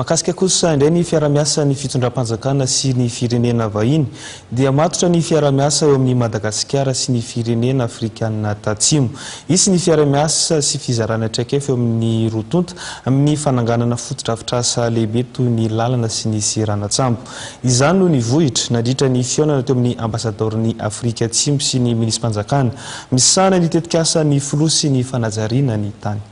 Mahakasika kosa indray ny fiarahamiasan'ny fitondram-panjakana sy ny firenena vahiny dia matotra ny fiarahamiasa eo amin'i Madagasikara sy ny firenena afrikanina tatsimo. Hisy ny fiarahamiasa sy fizarana traikefa eo amin'ny roa tonta amin'ny fananganana fotodrafitrasa lehibe toy ny lalana sy ny seranan-tsambo. Izany no nivohitra nandritra ny fihaonana teo amin'ny ambasadaoron'i Afrika Atsimo sy ny minisim-panjakana misahana ny tetikasan'ny filoha sy ny fanajariana ny tany.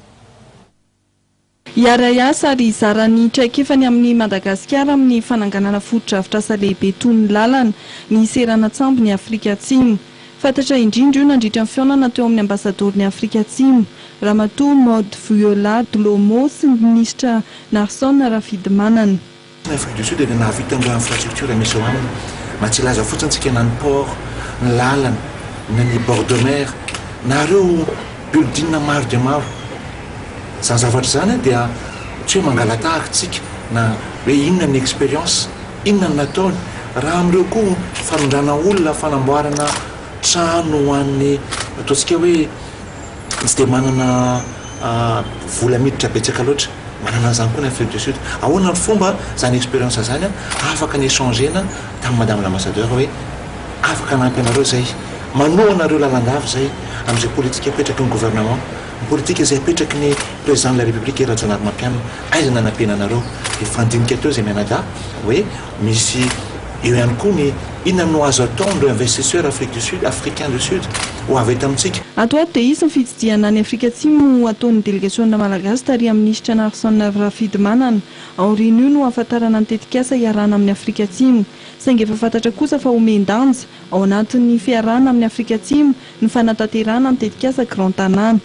Hiara-hiasa ary hizara ny traikefany amin'i Madagasikara amin'ny fananganana fotodrafitrasa lehibe toy ny lalana, ny seranan-tsambo ny Afrika Atsimo. Fantatra indrindra io nandritra ny fihaonana teo amin'ny ambasadaoron'i Afrika Atsimo, Ramatoa Maud Vuyela Dhlomo sy ny minisitra Narson Rafidimanana. Ny Afrique du Sud dia nahavita an'ireo infrastructure misy eo aminy. Mba tsy hilaza fotsiny tsika na ny port, ny lalana, na ny bord de mer, na ireo building maro dia maro. Izany zavatra izany dia tsy hoe mangala-tahaka tsika na hoe inona ny expérience, inona no nataony. Raha amin'ireo koa fanondrana olona, fanamboarana trano ho an'ny ataontsika hoe tsy dia manana vola miditra betsaka loatra. Manana an'izany koa ny Afrique du Sud. Ahoana ny fomba izany expérience izany afaka ni-échanger-na tamin'i Madame l'Ambassadeur hoe afaka hanampy anareo izay, manohana anareo lalandava izay amin'izay politique apetraky ny gouvernement, ny politique izay apetraky ny Président de la République Hery Rajaonarimampianina, aiza no hanampiana anareo? Dia fandinika teo izay mianadahy hoe misy eo ihany koa ny inona no azo ataon'ireo investisseurs Afrique du Sud, Africains du Sud ho avy eto amintsika. Ato ho ato dia hisy ny fitsidihana any Afrika Atsimo hataon'ny delegasiona malagasy tarihan'ny minisitra Narson Rafidimanana. Aorian'io no hahafantarana ny tetikasa hiarahana amin'i Afrika Atsimo. Saingy efa fantatra kosa fa homen-danja, ao anatin'ny fiarahana amin'i Afrika Atsimo, ny fanatanterahana ny tetikasa Grand Tanàna.